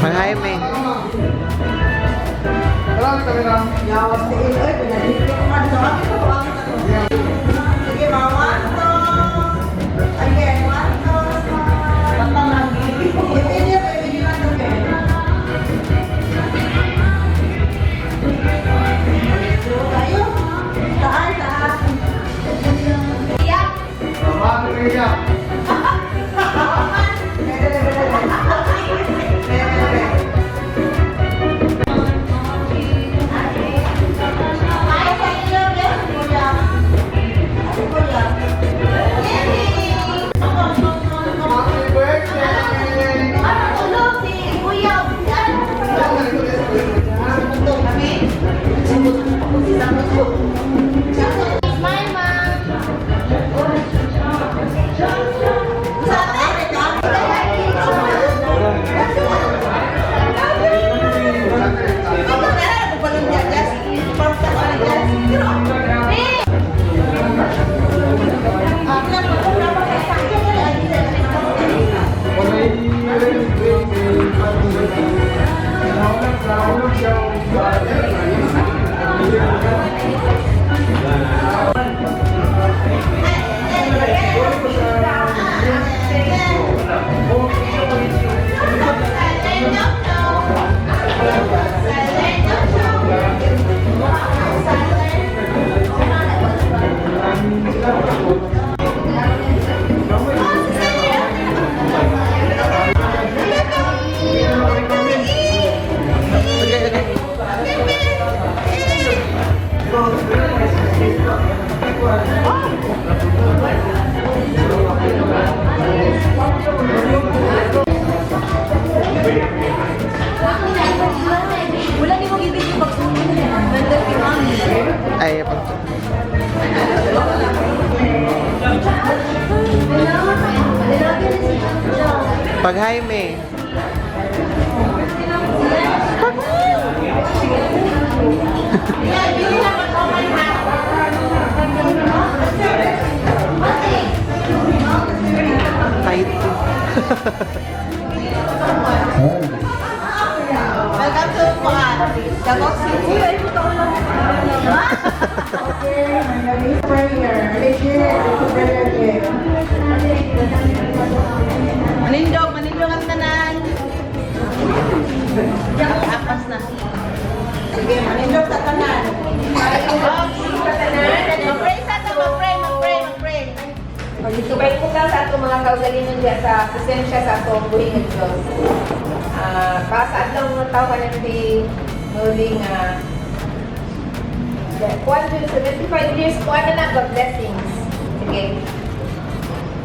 Mag-hi, me. Yawas tiin, oy, pinalipit ko man. Tawagin ko, tawagin ko. Sige, mga one, two. Again, one, two, smile. I-video ko, i-video na to, eh. Tayo. Saan, saan? Bebe, bebe, bebe. Bebe, bebe. Ay, sa inyo, bless, kuya. Ay, kuya. Ano tulog si Kuya? Smile, ma'am. Okay. Wala ni mong i-video pag Ganda si Mami. Ay, pag. Pag-hi, me. Tight. Welcome to Kuan, Davao City. Okay, my name is prayer. Legit, prayer game. Manindog, manindog ang tanan. Apas na. Sige, manindog sa tanan. Mag-pray sa ta, mag-pray, mag-pray, mag-pray. Tubay ko lang sa atong mga kaugalingon diya sa presensya sa atong buhi ng Diyos. Para sa adlaw mga tao kanang ti Noli nga kuan jud 75 years kuan na na God blessings. Sige.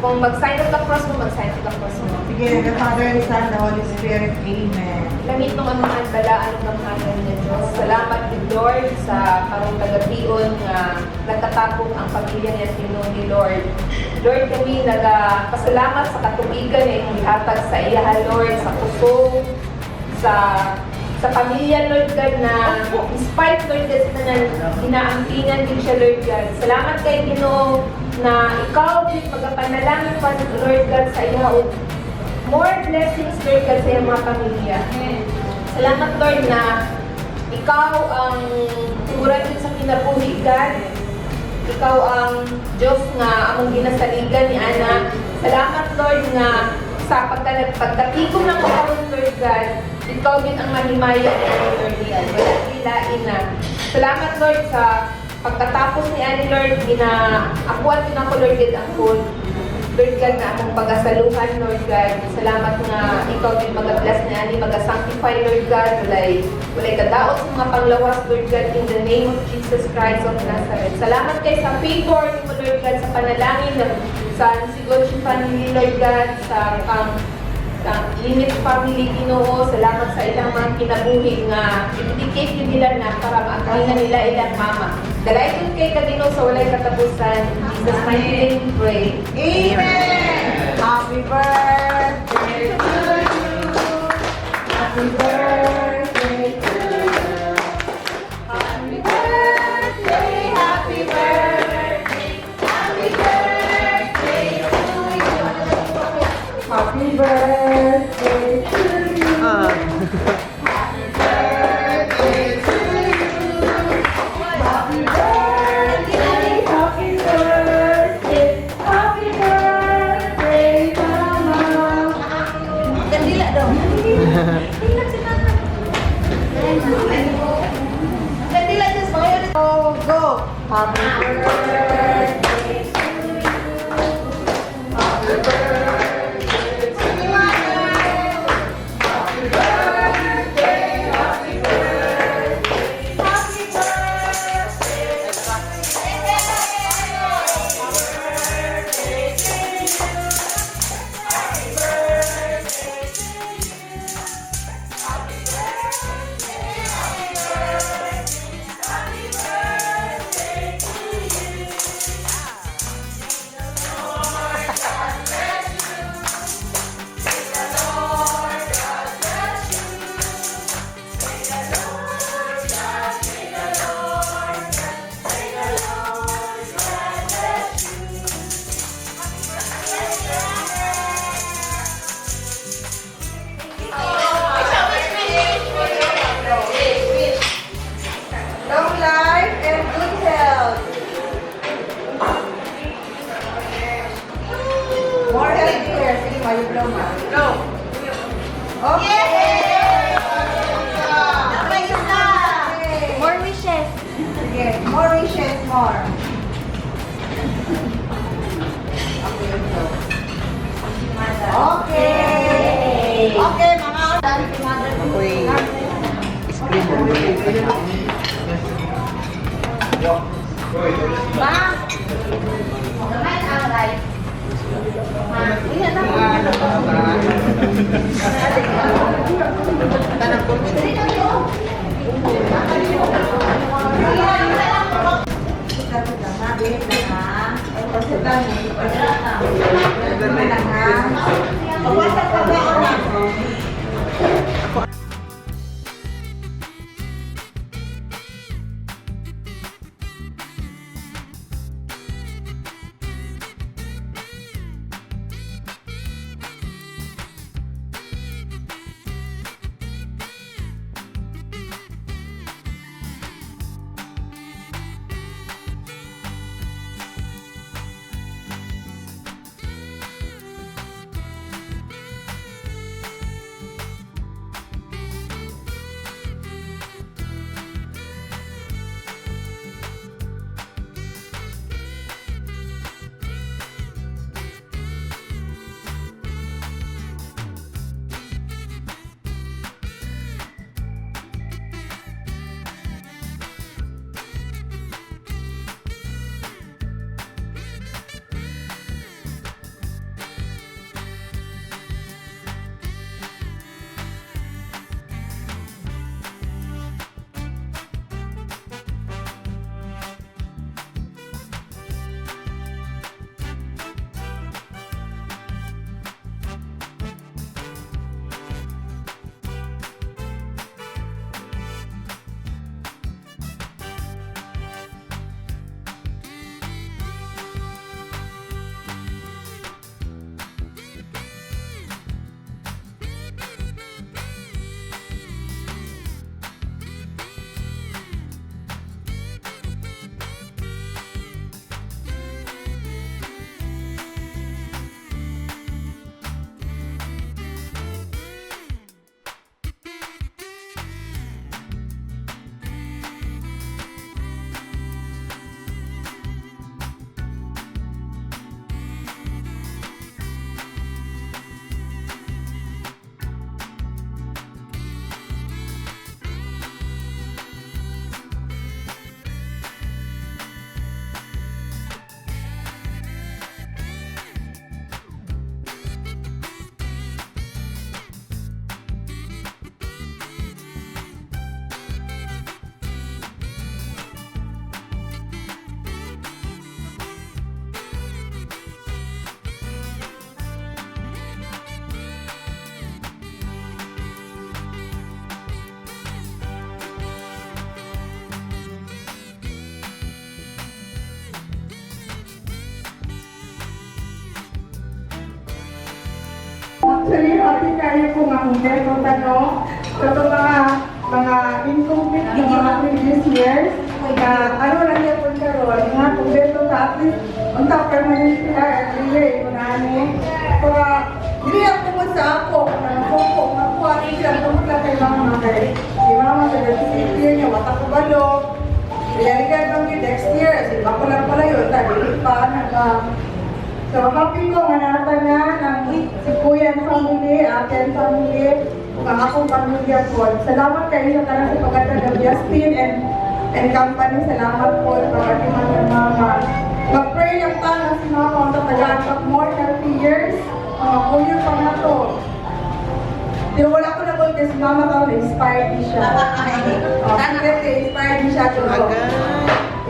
Kung mag-sign of the cross mo, mag-sign of the cross mo. Sige, the Father, the Son, the Holy Spirit. Amen. Langit ng amahan, balaan ng amahan ng Diyos. Salamat din, Lord, sa karong tagation nga nagkatapong ang pamilya ni Tino ni Lord. Lord, kami nagapasalamat sa katubigan na imong gihatag sa iyaha, Lord, sa kusog, sa pamilya, Lord God, na despite, Lord God, sa tanan, inaangkingan din siya, Lord God. Salamat kay Ginoo na ikaw din magapanalangin pa, Lord God, sa iya ug more blessings, Lord God, sa iyong mga pamilya. Salamat, Lord, na ikaw ang tuguran din sa kinabuhi, God. Ikaw ang Diyos nga among ginasaligan ni Ana. Salamat, Lord, nga sa pagkatikom ng karon, Lord God, ikaw din ang mahimaya ni Ani, Lord God. Wala kilain na. Salamat, Lord, sa pagkatapos ni Ani, Lord, ginaakuan din ako, Lord God, ang food. Lord God, na among pagasaluhan, Lord God. Salamat nga ikaw din mag-bless ni Ani, mag-sanctify, Lord God. Walay kadaot sa mga panglawas, Lord God, in the name of Jesus Christ of Nazareth. Salamat kay sa favor nimo, Lord God, sa panalangin ng sa Sigochi family, Lord God, sa kang sa Limit family, Ginoo. Salamat sa ilang mga kinabuhi nga i-dedicate yun nila na para maagay nila ilang mama. Dalayton kay ka, Ginoo, sa walay katapusan. In Jesus' mighty name we pray. Amen! Happy birthday to you. Happy birthday to you. Happy birthday, happy birthday, happy birthday to you. Happy birthday to you. Ah. Birthday to you. Happy birthday to you. Happy birthday, happy birthday, happy birthday. Happy birthday to you. Happy birthday to you. Happy birthday, happy birthday, happy birthday to you. May the Lord God bless you. May the Lord God bless you. May the Lord God, may the Lord God, may the Lord God bless you. Happy birthday. Long life and good health. More health here. Sige, mayo blow ma. Go. Okay. Okay. More wishes. Sige, more wishes, more. Okay, so. Okay. Okay, mga Ako'y screen mo. Ma! Gamay ang rice. Ma, iyan na. Tanang ko. Pagwasa ka ba o na? Actually, happy kayo kung akong meron tanong sa itong mga incomplete na mga previous years na ano lang yan po karon nga kumpleto ta at least unta permanent sila every year ito na ani. Kaya dili lang tungod sa ako nga kuko nga kuha dili lang tungod lang kay mama kay si mama sa city niya wata ko balo. Realidad lang yun next year, kasi bako lang pala yun, dili pa, nag, so happy ko nga natanan ang si Kuya and family, ate and family, ug ang akong pamilya po. Salamat kayo sa tanan sa pagkatag ng Justin and company. Salamat po sa pagkatiman ng mama. Mag-pray lang ta nga si mama ang tatagaan pag more healthy years. Mga kuya pa na to. Pero wala ko na kasi si mama ka inspired ni siya. Oh, secret inspired ni siya. Pero,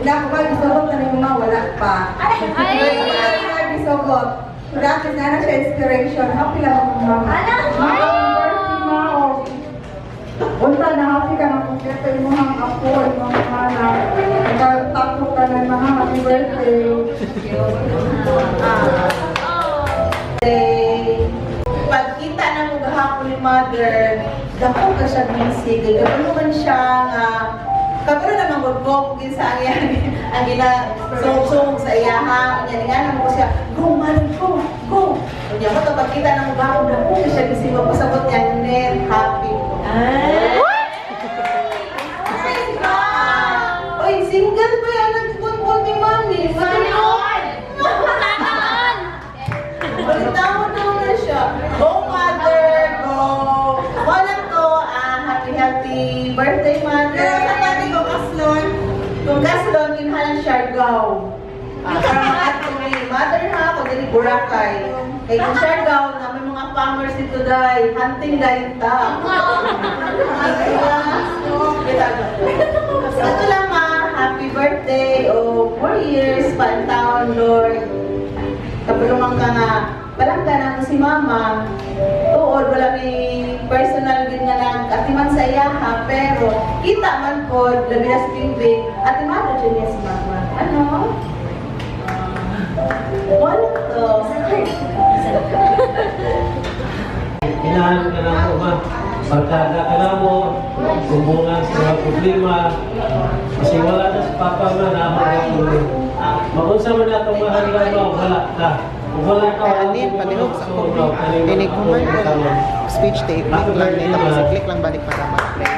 ila ko ba, gisogot na ni mama, wala pa. Ay! Wala pa gisogot. Wala kasi na siya inspiration. Happy lang ako, mama. Ala! Mama, happy birthday, ma. Oh. Unta na happy ka na kumpleto imong apo, imong anak. Nagtatapok ka na mga happy birthday. Day. Pagkita na mo gahapon ni mother, dako ka siya busy, kay kabalo man siya nga kabalo naman gud ko kung kinsa ang iya ang gina sungog sa iyaha, unya nga na mo siya, "Go mother, go, go." Unya mo to pagkita na mo gahapon dako ka siya busy, mapasabot niya net happy ko. Ay, ma! Oy, single pa yan nagkukunkun ni mami. Sana all! Sana all! Balitaw daw na siya. Go, mother! Go! Wala to, ah, happy, happy birthday, mother! Pero sa tabi ko, kaslon, kung kaslon, kinhalang Siargao. Ah, para makato may mother ha, kung dili Boracay. Kay kung Siargao, na may mga farmers dito day, hunting dayon ta. Kita Ito lang ma, happy birthday o 4 years pa ang taon, Lord. Kapulungan ka nga, palangga na mo si mama. Tuod, wala may personal gid nga lang atiman sa iyaha, pero kita man ko, labi na sa Bingbing, ati mother dyan niya si mama. Ano? Ah, wala to. Inahan ka na mo ma. Barkada ka na mo, gumbungan sa mga problema. Kasi wala na si Papa ma, na ako na tuloy. Magunsa man na itong mahal na mo, wala ka. Kung wala ka, wala Anin, ka palihog sa so, akong kaning Dinig ko man akong kung speech tape, click lang nito kasi click lang balik para mag-play.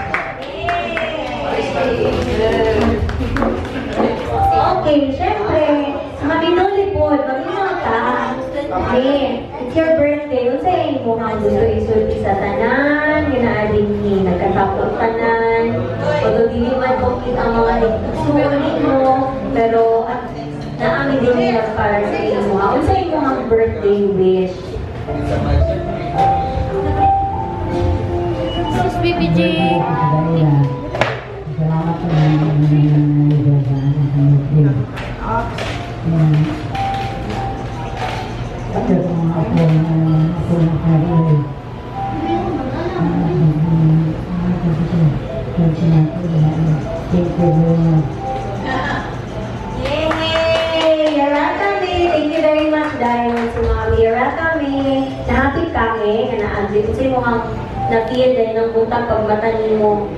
Okay, syempre, mabinuli po, mag-inaw ka. Okay, it's your birthday. Unsa imo ang gusto isulti sa tanan, ginaading ni nagkatapos tanan. Although dili man complete ang mga igsuon nimo, pero at naami din niya para sa imo. Unsa imo ang birthday wish? Sus, BBG! Salamat sa mga Ito sa mga apo na apo na kari. Thank you very much. Yay! You're welcome, eh. Thank you very much, dahil si Mami. You're welcome, eh. Nahappy kami nga naagi. Kasi mo ang na-feel dahil ng buntag pagmata nimo.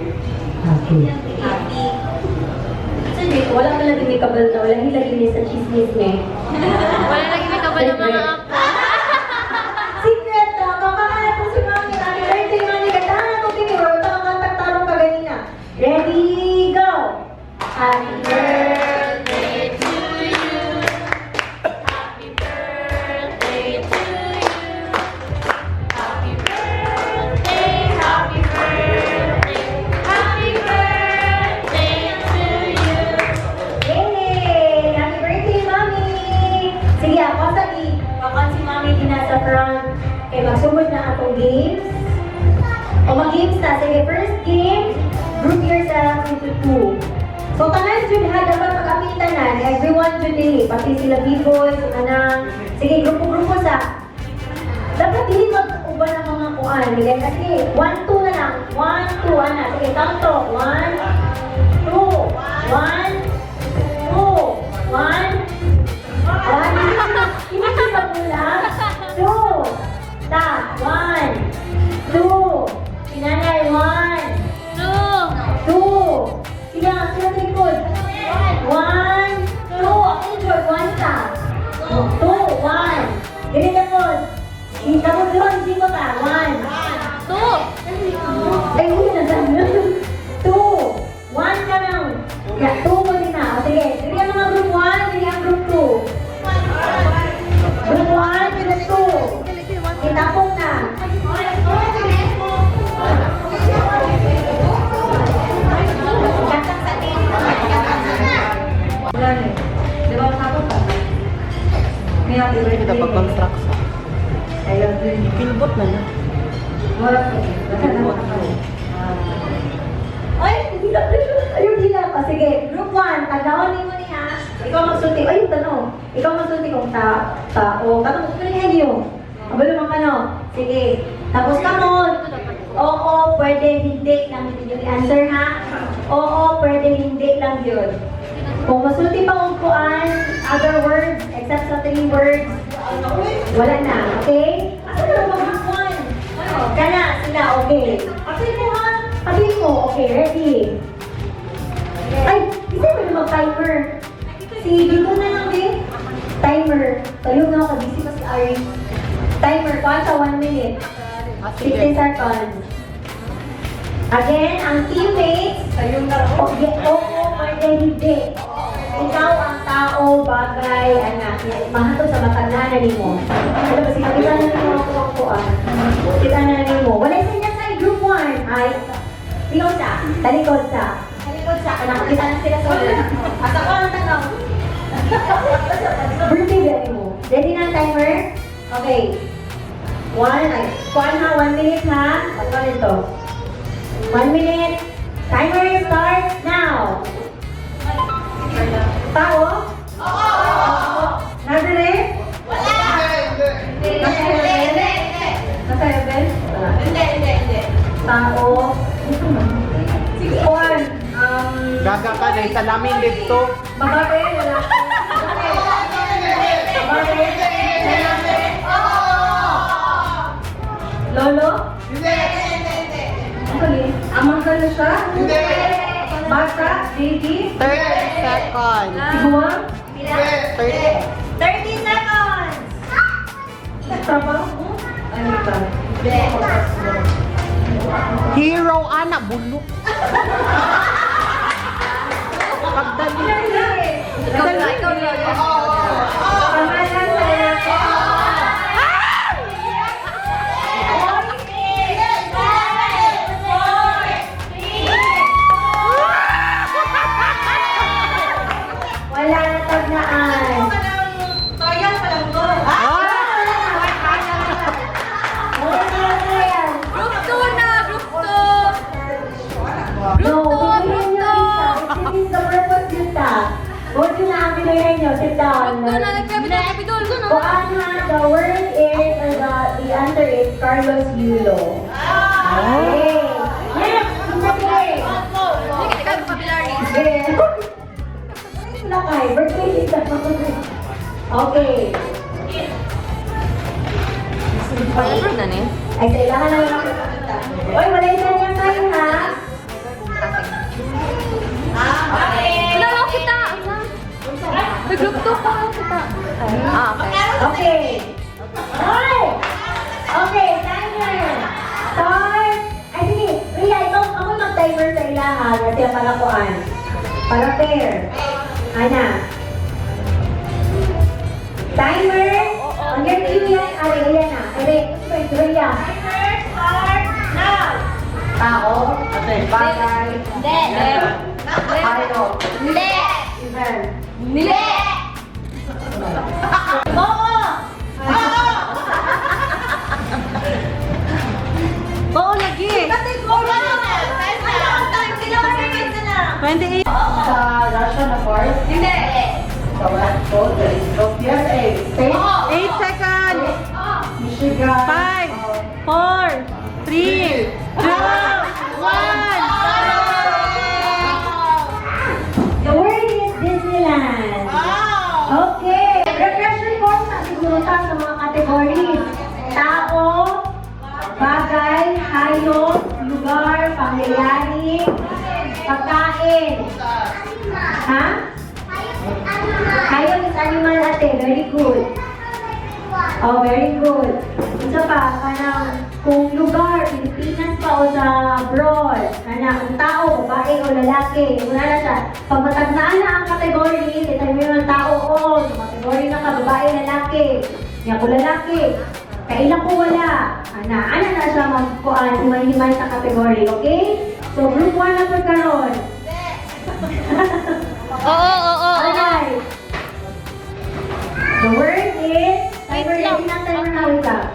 Happy. Happy. Sige, wala ka lagi may kabal na. Wala lagi may sa chismis, me. Wala lagi may kabal ng mga apo. Secret na! Mamakalat po si Mami. Happy birthday, Mami. Kantahan ako, Tini. Wala ka kantang tarong pa ganina. Ready, go! Happy birthday to you. Happy birthday to you. Happy birthday, happy birthday, happy birthday to you. Yay! Happy birthday, Mami! Sige, ako sa i. Bakon si Mami din nasa front. Okay, magsugod na atong games. O mag-games na. Sige, first game, group yourself into two. So, tanan jud ha, dapat mag-apil tanan. Everyone jud eh. Pati sila B-boy, si Manang. Sige, grupo-grupo sa. Dapat dili mag-uban ang mga kuan. Sige, kasi 1, 2 na lang. 1, 2, ana. Sige, count to. 1, 2, 1, 2, 1, 1. Hindi ko sa bulang. 2, ta, 1, 2, sinanay, 1, Two. 2, sila, sila sa likod. 1, 2, ako ni George, 1 ta. 2, 1. Dili ka po. Hindi mo doon, hindi ko ta. 1. Two. Ay, uy, nasa. 2, 1 ka lang. Ya, 2 mo. May happy Kita birthday. pag-construct sa. I love you. Kilbot na na. Wala pa. Ay, hindi na Ayun, hindi na. O, sige, group 1, tagnaon ni mo niya. Ikaw magsulti. Ay, yung tanong. Ikaw magsulti kung tao. Katong, pilihan niyo. Abalo man ka, no? Sige. Tapos ka mo. Oo, pwede, hindi lang yun yung answer, ha? Oo, pwede, hindi lang yun. Kung masulti pa kung kuan, other words, except sa three words, wala na, okay? Asa na ba group 1? Kana, sila, okay. Apil mo ha? Apil mo, okay, ready. Ay, isa mo naman timer. Si Biko na lang din. Timer. Tayo nga ako, busy pa si Ari. Timer, kuha sa 1 minute. Sige. 60 seconds. Again, ang teammates, okay, oo, pwede, hindi. Ikaw ang tao, bagay, anak. Mahatod sa matagnanan nimo. Ano ba, sige, kita na nimo ang kuwangkuan. Kita na nimo. Wala sa inyo sa group 1. Ay, ikaw sa, talikod sa. Talikod sa, anak, kita na sila sa una. Asa ko ang tanong. Birthday ba nimo? Ready na ang timer? Okay. One, ay, kuwan ha, 1 minute ha. Ano nito? 1 minute. Timer starts now. Tao? Oo! Nandere? Hindi, hindi, hindi. Nasa heaven? Wala. Hindi, hindi, hindi. Tao. One. Gaga ka na, salamin dito. Babae, lalaki. Babae. Lolo? Hindi, hindi, hindi. Okay. Amang ka na siya? Hindi. Bata? Baby? 30 seconds. Tiguang? 30. 30 seconds! Trabaho? Ano ba? Hero, anak, bulok. Pagdali. Ikaw na, ikaw na. Pangalan sa lalaki? Wala na tagnaan. Toyal pa lang to. Ah! Wala na yan. Group 2 na! Group 2! No, Group 2! pilihan Group nyo 2! isa. This is the purpose yun ta. Huwag nyo na ang pinuyan nyo. Sit down. Group 2 na! Nagkabidol! Nagkabidol! Kuan ha, the word is, or the answer is Carlos Yulo. Okay. Next, sige. Hindi ka nagkabilari. Sige. Wala kay, birthday dito. Okay. Na ni? Ay, kailangan na lang makikita. Oy, wala isa niya kayo ha. Wala ako kita! Sa group 2 pa ako kita. Ah, okay. Okay. Ay! Okay, timer. Start. Ay, sige. Rhea, ikaw, ako mag-timer sa ilaha kasi para kuan. Para fair. Ana. Timer. On your cue yan. Ari, ayan na. Ari, Rhea. Timer start now. Tao? Bagay? Hindi! Hayop? Hindi! Event? Hindi! Oo! Oo, lagi! Time na. Sa Russia na part? Hindi! Sa West Coast, the East Coast, USA, State? 8 seconds. Michigan. 5, 4, 3, 2, 1. The word is Disneyland. Okay. Refresher course na siguro ta sa mga categories. Tao, bagay, hayop, lugar, pangyayari, pagkain. Ha? Hayop is animal ate. Very good. Oh, very good. Isa pa, kanang kung lugar, Pilipinas pa o sa abroad, kana kung tao, babae o lalaki, wala na siya. Pag matagnaan na ang category, determine ang tao o, sa category na ka, babae, lalaki. Nya ko lalaki, kailan ko wala. Ana, ana na siya magkuan, himay-himay sa category, okay? So, group 1 na po karon. Oo, oo, oo. Alright. The word is, timer, Wait lang. ready na timer na, wait lang.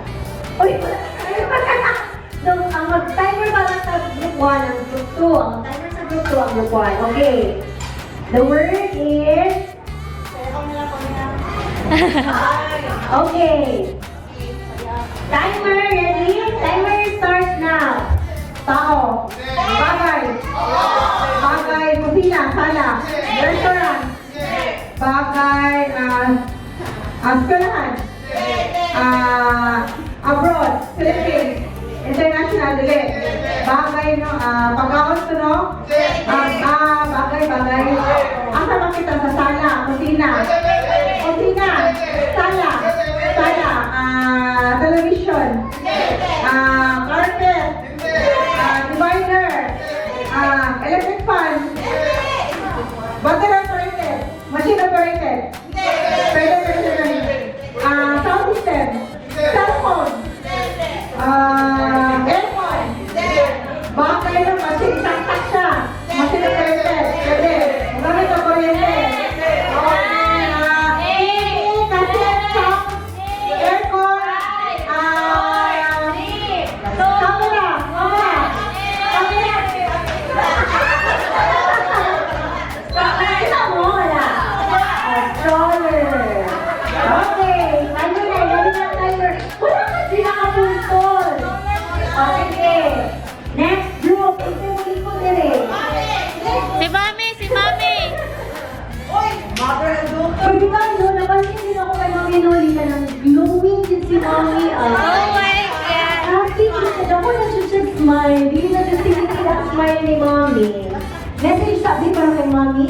Uy, wala. So, ang mag-timer para sa group 1, ang group 2. Ang timer sa group 2, ang group 1. Okay. The word is, okay. Timer, ready? Timer starts now. Tao. Bagay. Bagay, kusina, sala. Restaurant. Bagay, eskwelahan. Abroad, Philippines. International, dili. Bagay, no, pagkaon to, no? Bagay, bagay. Asa makita sa sala, kusina. Kusina, sala, sala, television. Carpet. Divider. Electric fan. Battery operated. Machine operated. Pwede, pwede, pwede. Sound system. Cellphone. Aircon. Bagay ng machine. Saksak siya. Machine operated. Pwede. Gamit ang kuryente. TV, cassette, sound, aircon, camera, camera, camera. Nakita mo, wala. A stroller. Okay, timer na, ready na ang timer. Wala ka sila kapuntol. O, sige. Next group, ito yung ko dire. Si Mami! Si Mami! Mother and daughter. Pwede ba, no, napansin din ako kay Mami Noli ka ng glowing din si Mami. Oh Ah. my God! Happy siya. Ako na siya smile. Hindi na siya tinitira ang smile ni Mami. Message sabi para kay Mami.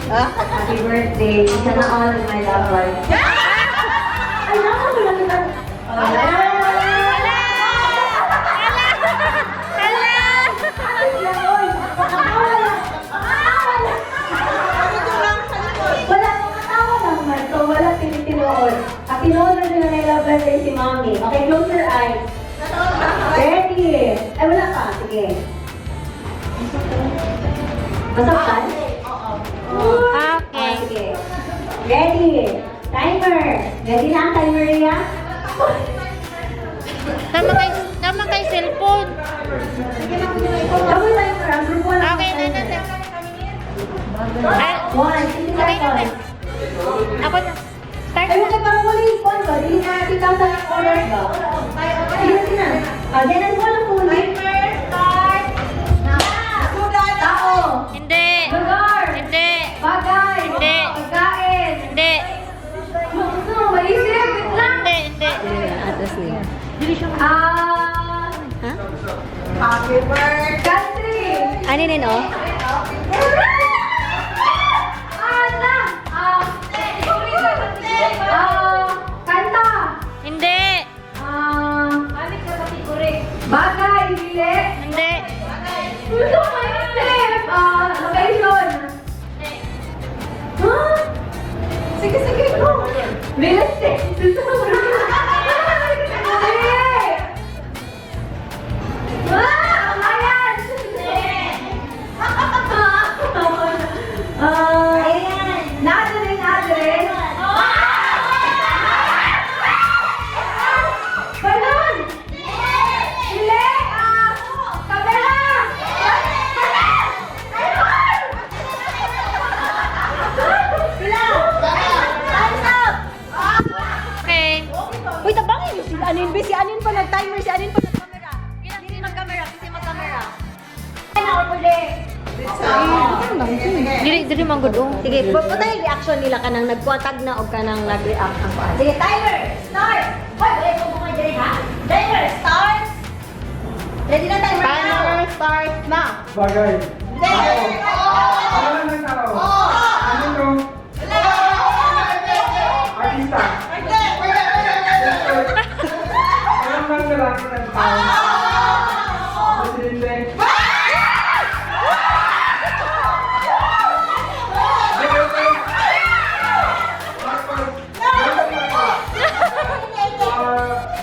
Happy birthday. Sana all of my love life. Ay, naku, wala kita. Wala. Ala! Ala! Ay, wala. Wala, nakatawa lang man. So, wala tinitinuod. At tinuod na nila may love life si Mami. Okay, close your eyes. Ready? Ay, wala pa. Sige. Masaktan? Okay. Ah, sige. Ready? Timer. Ready na ang timer niya? Tama kay cellphone. Tama yung timer. Ang group 1 ang Okay na timer. na. Ay, 1, 60 okay na. seconds. Ako na. Start Ay, na. huwag ka parang wala yung phone ba? Dili na 3,000 ang oras ba? Sige na, sige na. Ah, ganun mo lang phone. Timer start now. Tao. Hindi. Lugar. Hindi. Bagay. Hindi. Pagkain. Hindi. Gusto mo, maisip. Wait lang. Hindi. Hindi. Atas niya. Ah, Happy birthday. country. Ano yun, oh? Ah, na. Ah, kanta. Hindi. Ah, bagay, dili. Hindi. Gusto ko maisip. Ah, location. Huh? Sige, sige, go. Real estate. Gusto ko Hindi. Ah, ayan. Ah, Nadre, nadre. Balon! Hili! Ah! Kamera! Sila! Time's up! Okay. Uy, tabangin niyo si Anin, be. Si Anin pa nag-timer, si Anin pa nag-camera. Hindi mag-camera, kasi mag-camera. Ay, na, pwede. Dili, dili man good oh. Sige, punta yung reaction nila kanang nagkuwatag na o kanang nag-react ang kuan. Sige, timer! Start! Hoy, wala ko mga diri ha? Timer, start! Ready na timer now? Timer starts now. Bagay. Tao. Pangalan ng tao. Ano to? Artista. Pangalan ng lalaki ng tao. Presidente.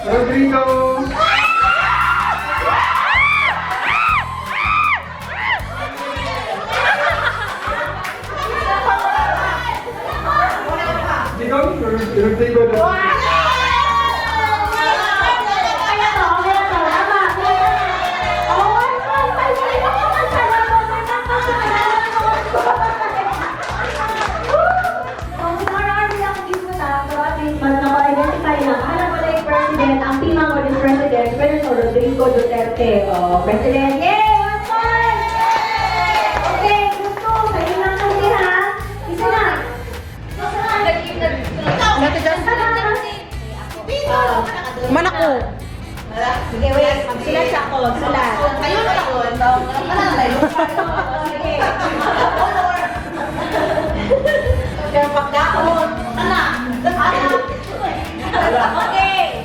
Rodrigo. Digong. Rodrigo Duterte. Kaya to, okay na to. Tama. Oh, 1.5. Mas naka-identify na. Alam mo na yung president, ang timang ko is President, President Rodrigo Duterte. Oh, President, yay! 1 point! Okay, gusto. Kayo lang kasi ha. Isa na. Isa na. Manako. Sige, wait. Magsulat siya ako. Magsulat. Ayun na ako. Sige. Pero pagkaon, ana. Okay. Ah, okay.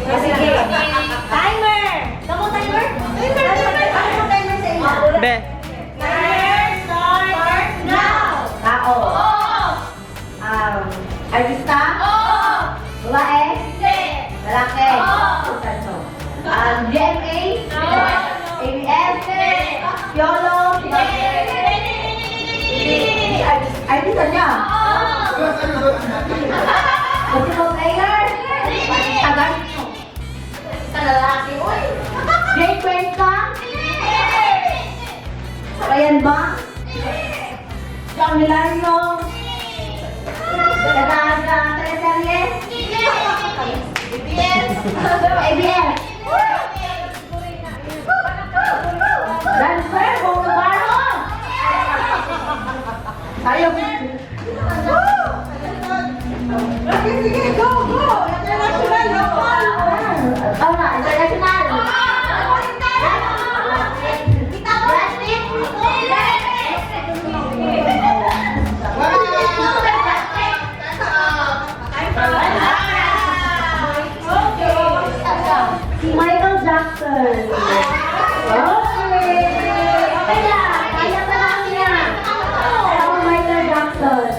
Ah, sige. Timer! Tamo timer? Timer, timer. Ano timer sa inyo? Be. Timer starts now! Tao. Artista? Oo. Babae? Hindi. Lalaki? Oo. Sancho. GMA? No. ABS? Hindi. Piolo? Hindi. Artista niya? Oo. Multiple player? Tagal? Sa lalaki, uy! Jay Cuenca? Ryan ba? John Milario? Taga teleserye? BBS. ABS? Dancer? Bong Navarro? Tayo. Sige, sige. Go, go. International, local. Ah, international. Brad Pitt? Si Michael Jackson. Okay. Okay lang. Kaya pa lang niya. Ako Michael Jackson.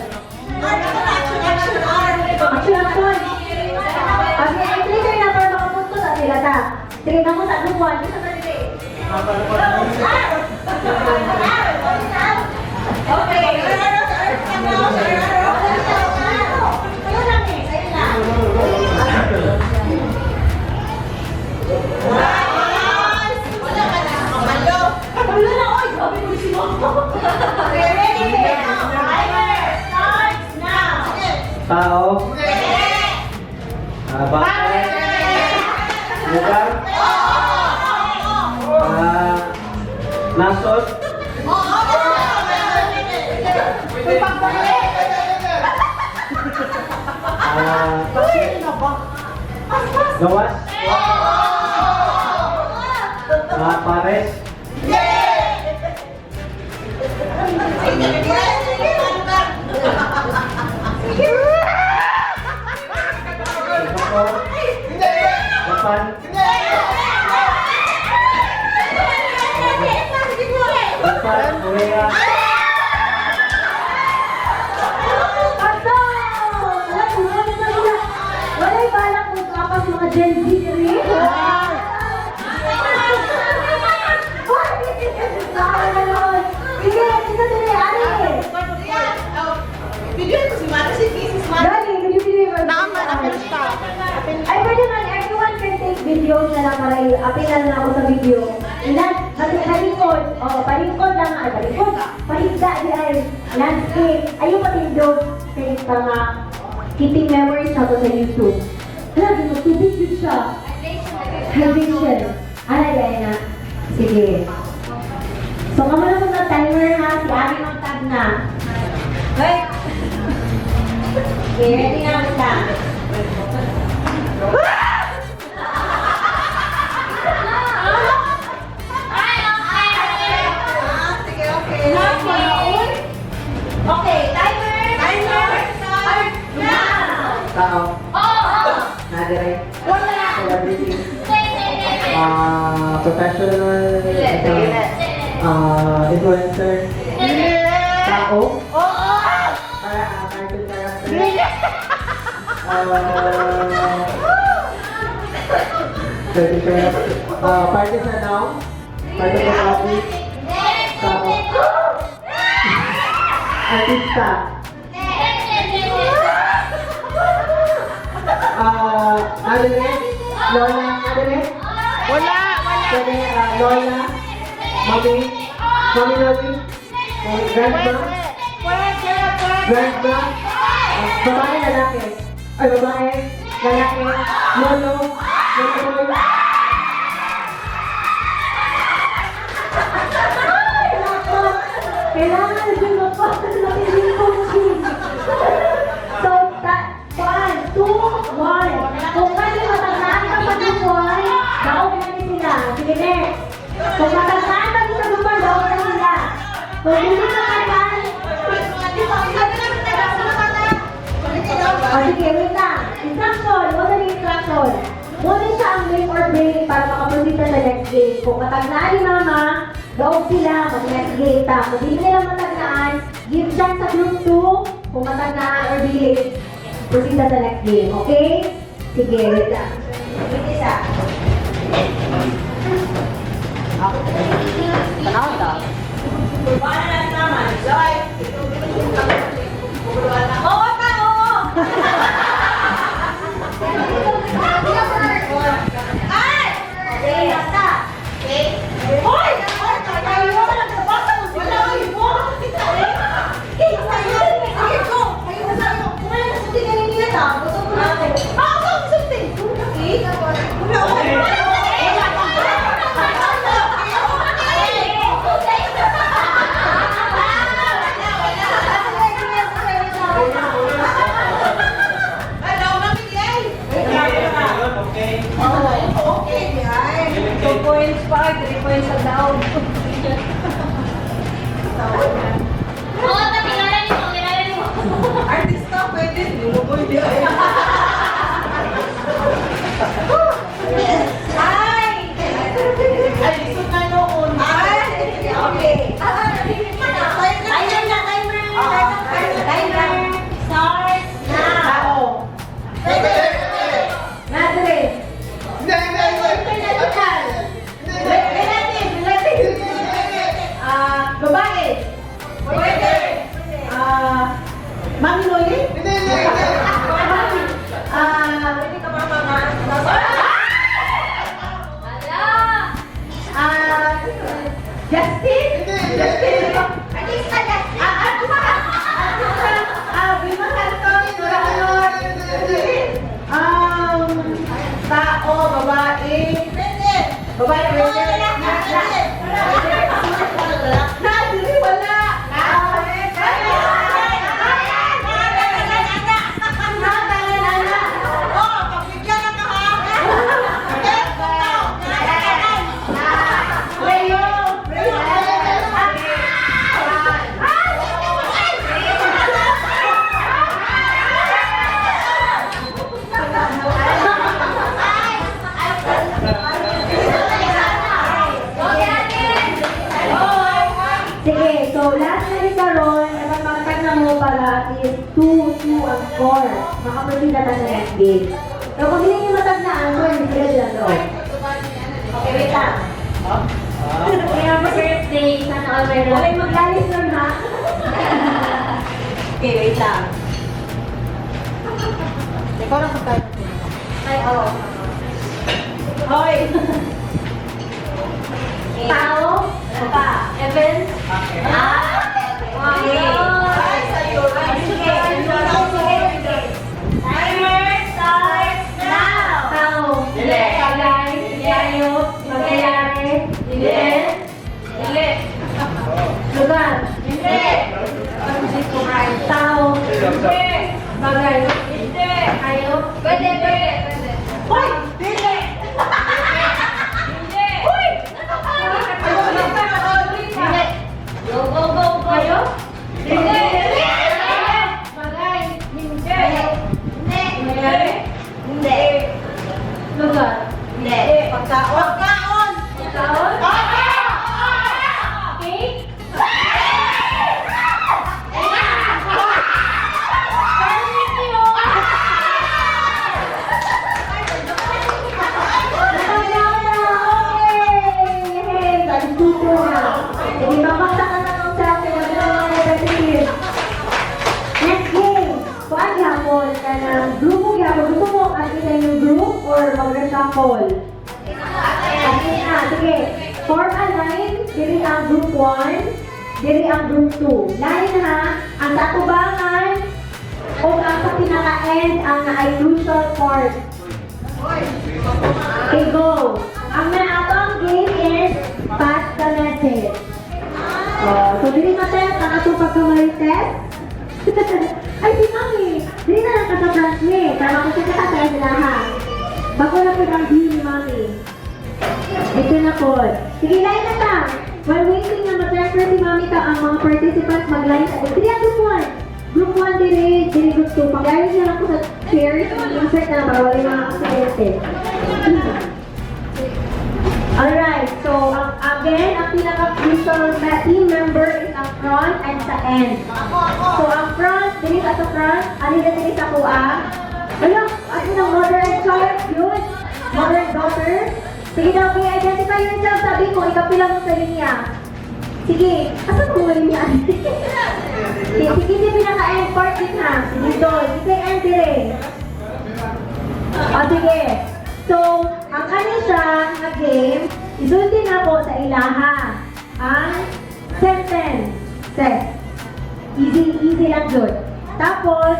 Action, action, R. Action, action. Okay, ay trigger na para makapunto sa sila ta. Sige, kamo sa group 1. Isa pa dili. Okay. Ayun lang eh. Ayun lang. Wala ka na. Kamalo. Wala na, oy! Grabe mo si Mama. Okay, ready? Timer starts now! Tao. Bata. Lugar. Nasod. Gawas. Pares. Singapore. Japan. Japan, Korea. Paso! Wala, wala, wala, wala. Wala'y balak mo ito ako sa mga Gen Z rin. Nakakanood. Sige, sige, sige, ari. Video ko si Mara, si Mrs. Mara. Dali, video-video. Naaman, apil siya. Apil. Ay, pwede man, everyone can take videos na lang para i-apil na lang ako sa video. Ilan, palingkod, oh, palingkod lang, ay, palingkod, palingda di ay, landscape, ayun patindog, kay mga keeping memories na to sa YouTube. Hala, ginutubig yun siya. Hydration. Ay, ay, na. Sige. So, kamo na sa timer ha, si Ari magtag na. Wait. Okay, ready na kita. Sige, okay. Okay, timer! Timer starts now. Tao. Oo! Nadiray. Wala! Celebrity. Hindi! Professional. Influencer. Tao. Oo! Para cartoon character. Cartoon character. Part sa noun. Part of the body. Tao. Artista. Ah, Adere? Lola, Adere? Wala! Wala! Pwede, Lola? Mami? Mami Lola? Grandma? Pwede, pwede. Grandma? Babae, lalaki? Ay, babae, lalaki, lolo, lolo boy. Kailangan din mapapalaki coaching. So, 1, 2, 1. Kung kayo matandaan ka pa ng 1, daog na ni sila. Sige, next. Kung matandaan pa sa grupo, daog na sila. Kung hindi matandaan, o sige, wait lang. Instruction, wala na instruction. Muna siya ang make or break para makaproceed na sa next game. Kung matandaan ni Mama, daog sila, mag-next game ta. Kung hindi nila matandaan, give chance sa group 2. Kung matandaan or dili, proceed na sa next game. Okay? Sige, wait lang. Isa. Tanaw ta. Wala na naman. Joy. Oo, tao. Ay! Okay, basta. Hoy! Hoy, tayo! Nabasa mo sila! Wala, kita eh! Eh, sa'yo! Sige, go! Kayo na sa'yo! Kumain na sulti ka niya ta. Gusto ko na ako. Ah, ako ang sulti! Okay? Wala, wala. Okay. Okay, ay. 2 points pa, 3 points sa daog. Oo, takilala niyo, kilala niyo. Artista, pwede. Luluboy di ay. Ay! Ay, lisod na noon. Ay, okay. Timer na, timer! Timer! Starts now! Tao. Pwede. Madre! Hindi, hindi, hindi! International! Relative! Relative! Ah, babae. Pwede. Ah, Mami Loli? Hindi, hindi, hindi! Mami. Ah, pwede ka mama, ma. Ala! Ah, Justin? Hindi, hindi! Justin. Artista, Justin! Ah, ah, ah, ah, Vilma Santos, Nora Honor. Tao, babae. Babae, pwede. Na, na. Na, dili, wala. Ah, Na, na, na, na. Leo. Sige, so last na ni Karon, dapat makatag na mo para at least 2-2 ang score. Makaproceed na ta sa next game. Pero kung hindi niyo matagnaan, so hindi sila sila doon. Okay, wait lang. Kaya happy birthday, sana all meron. Okay, maglalis nun ha. Okay, wait lang. Ikaw lang kung tayo. Ay, oo. Hoy! Tao? Ano pa? Events? Ah? Okay. Ay, sa'yo. Ay, Sige. Sige. Timer starts now! Tao. Dili. Bagay. Tayo. Mangyayari. Event. Dili. Lugar. Hindi. Tao. Hindi. Bagay. Hindi. Tayo. Pwede, pwede, pwede. Hoy! Dili! Hindi. Uy! Hindi. Go, go, go, go. Tayo. Hindi. Bagay. Hindi. Hindi. Mangyayari. Hindi. Lugar. Hindi. Pagkaon. Pagkaon! Tao. Cake. couple? Ate na, sige. Form a line, diri ang group 1, diri ang group 2. Line ha, ang sa atubangan, o ang sa pinaka-end ang naay crucial part. Okay, go. Ang naato ang game is pass the message. Oh, so dili na test ang atong pagka-marites. Ay, si Mami! Dili na lang ka sa front ni. Para makita ka sa sila ha. Bago na po ang view ni Mami. Ito na po. Sige, line na ta. While waiting na ma-transfer si Mami ta ang mga participants mag-line. Sige, ang group 1. Group 1 dire, dire group 2. Pag-ayos na lang ko sa chairs, insert na para wala yung mga aksidente. Alright, so ang again, ang pinaka-crucial team member is ang front and sa end. So ang front, dili sa front, ano na dili sa kuha? Ano? Ano ng mother and child? Yun. Mother and daughter. Sige daw, okay, identify yourself. Sabi ko, ikapila mo sa linya. Sige, asa mo ang linya? Sige, sige, sige, pinaka-end part din ha. Sige, doon. Sige, end dire. O, sige. So, ang kani siya na game, isulti na po sa ilaha ang sentence. Set. Easy, easy lang yun. Tapos,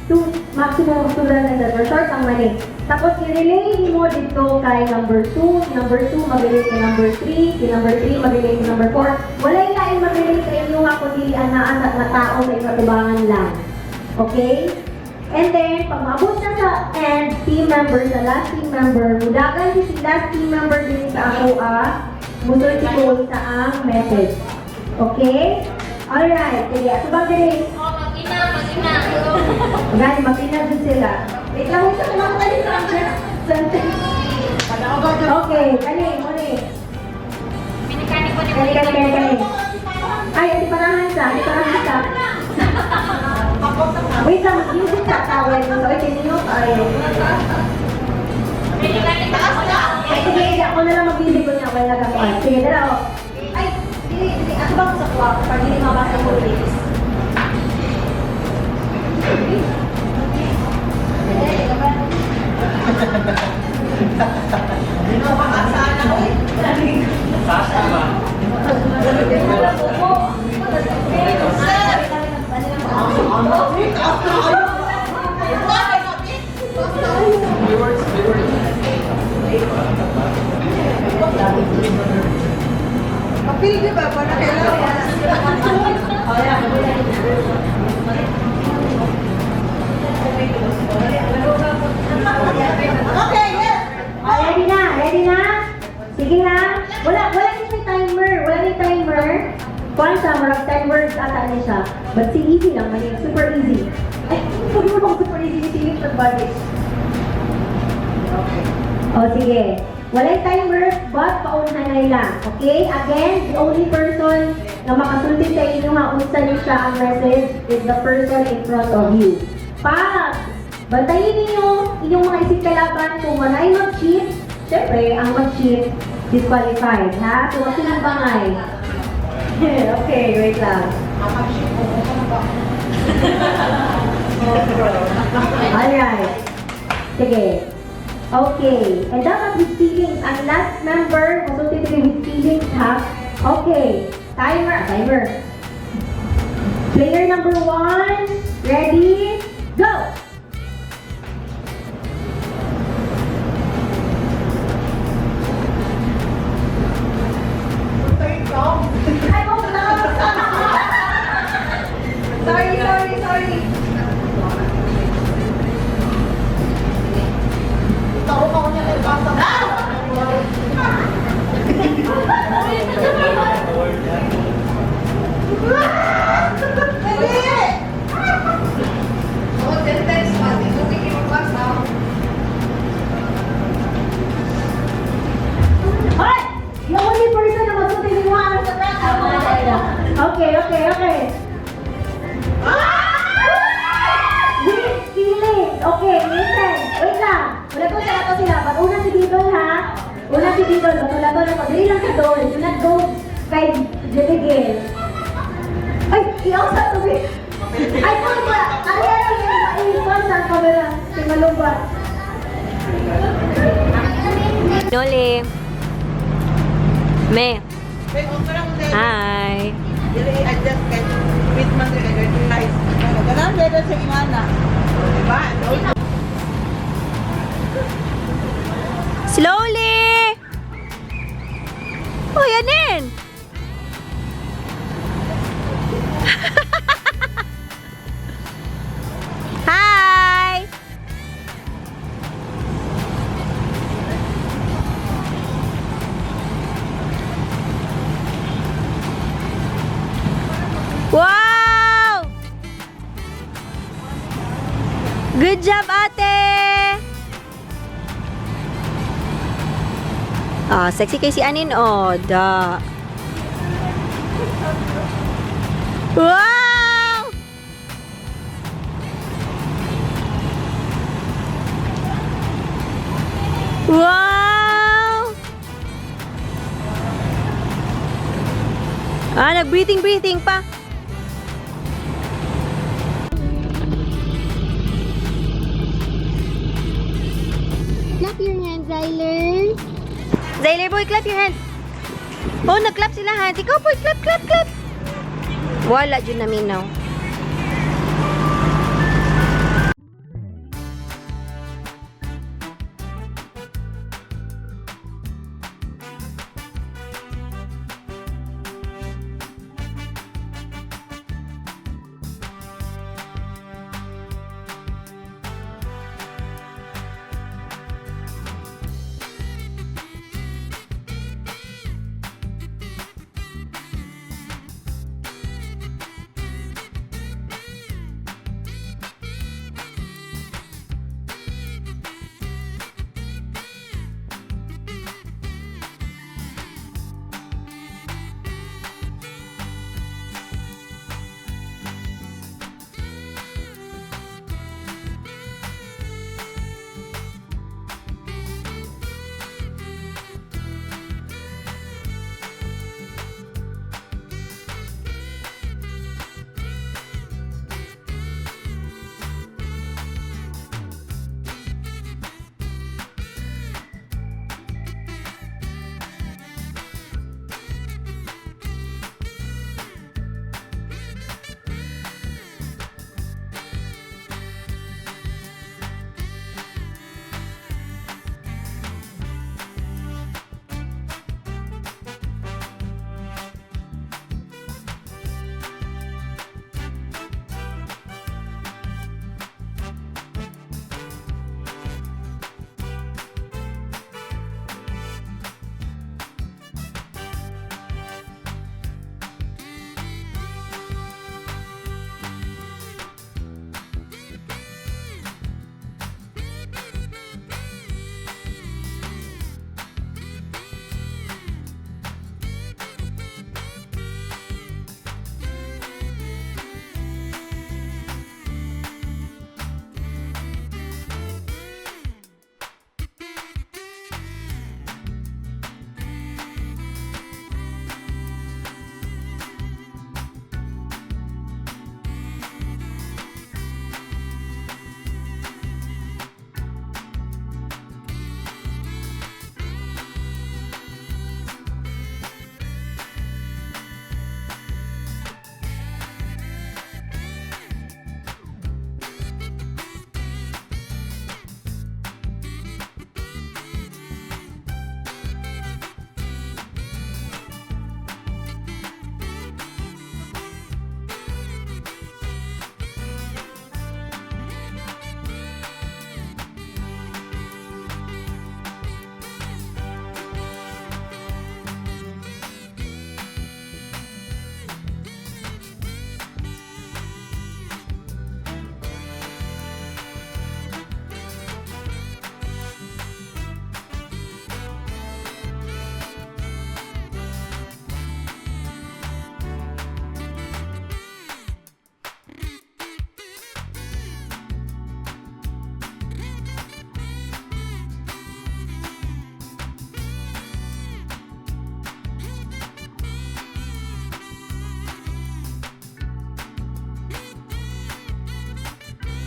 two, maximum of two sentences or short ang mali. Tapos, i-relay mo dito kay number 2, number 2, mag-relate kay number 3, kay number 3, mag-relate kay number 4. Walay lain mag-relate sa inyo nga kundi ang naa sa nga tao sa inyong atubangan lang. Okay? And then, pag maabot na sa end team member, sa last team member, mudagan si last team member din sa ako ah, musulti ko sa ang message. Okay? Alright, sige. Ato bang dili? Oh, mag-ina, mag-ina. Gani, mag-ina dun sila. Wait lang, wait lang. Kumakita sa sentence. Okay, kani, muni. Minikani ko ni Kani, kani, kani, kani. Ay, ati parahan sa, ati parahan sa. Wait lang, mag-music ka, tawag mo. Sorry, kinino ka. Ay, sige, ako na lang mag-music ko niya. Wala ka pa. Sige, tara, oh. Ay, dili, dili. Ako ba sa kuha? Pag dili mabasa ko lyrics. Taas ba? Papil, di ba? Para kailangan. Okay, yes! Oh, ready na, ready na? Sige ha. Wala, wala ni may timer. Wala ni timer. Kuan siya, marag 10 words ata ni siya. But si easy lang, man yun. Super easy. Ay, sabi mo bang super easy ni Philip sa O, sige. Walay timer, but paunhanay lang. Okay? Again, the only person na makasulti sa inyo nga unsa ni siya ang message is the person in front of you. Pag bantayin ninyo inyong mga isip kalaban kung walay mag-cheat, syempre, ang mag-cheat, disqualified, ha? So, wag silang bangay. Okay, wait lang. Alright. Sige. Okay. And dapat with feelings. Ang last member, masulti to with feelings, ha? Okay. Timer. Timer. Player number 1. Ready? Go! Ay, oh, sorry, sorry, sorry. Dali! Oh, sentence pa. Di ko magbasa. Hoy! The only person na masulti ni Juan sa Okay. With feelings. Okay, listen. Wait lang. Wala ko sa ato sila. But una si Didol ha. Una si Didol. Wala ko na. Dili lang sa Dol. Do not go kay Jebigel. Ay, iyaw sa tubig. Ay, po ba? Ay, ay, ay, ay, ay, sa camera. Si Malumba. Noli. Me. Hi. I-adjust kay with man rin nice. Ganang meron sa ingana. Diba? Slowly! Hoy, anin! Hi! Wow! Good job, ate! Ah, sexy kay si Anin, oh, da. Wow! Wow! Ah, nag-breathing, breathing pa. Clap your hands, Zyler. Zyler boy, clap your hands. Oh, nag-clap sila hands. Ikaw boy, clap, clap, clap. Wala dyan namin now.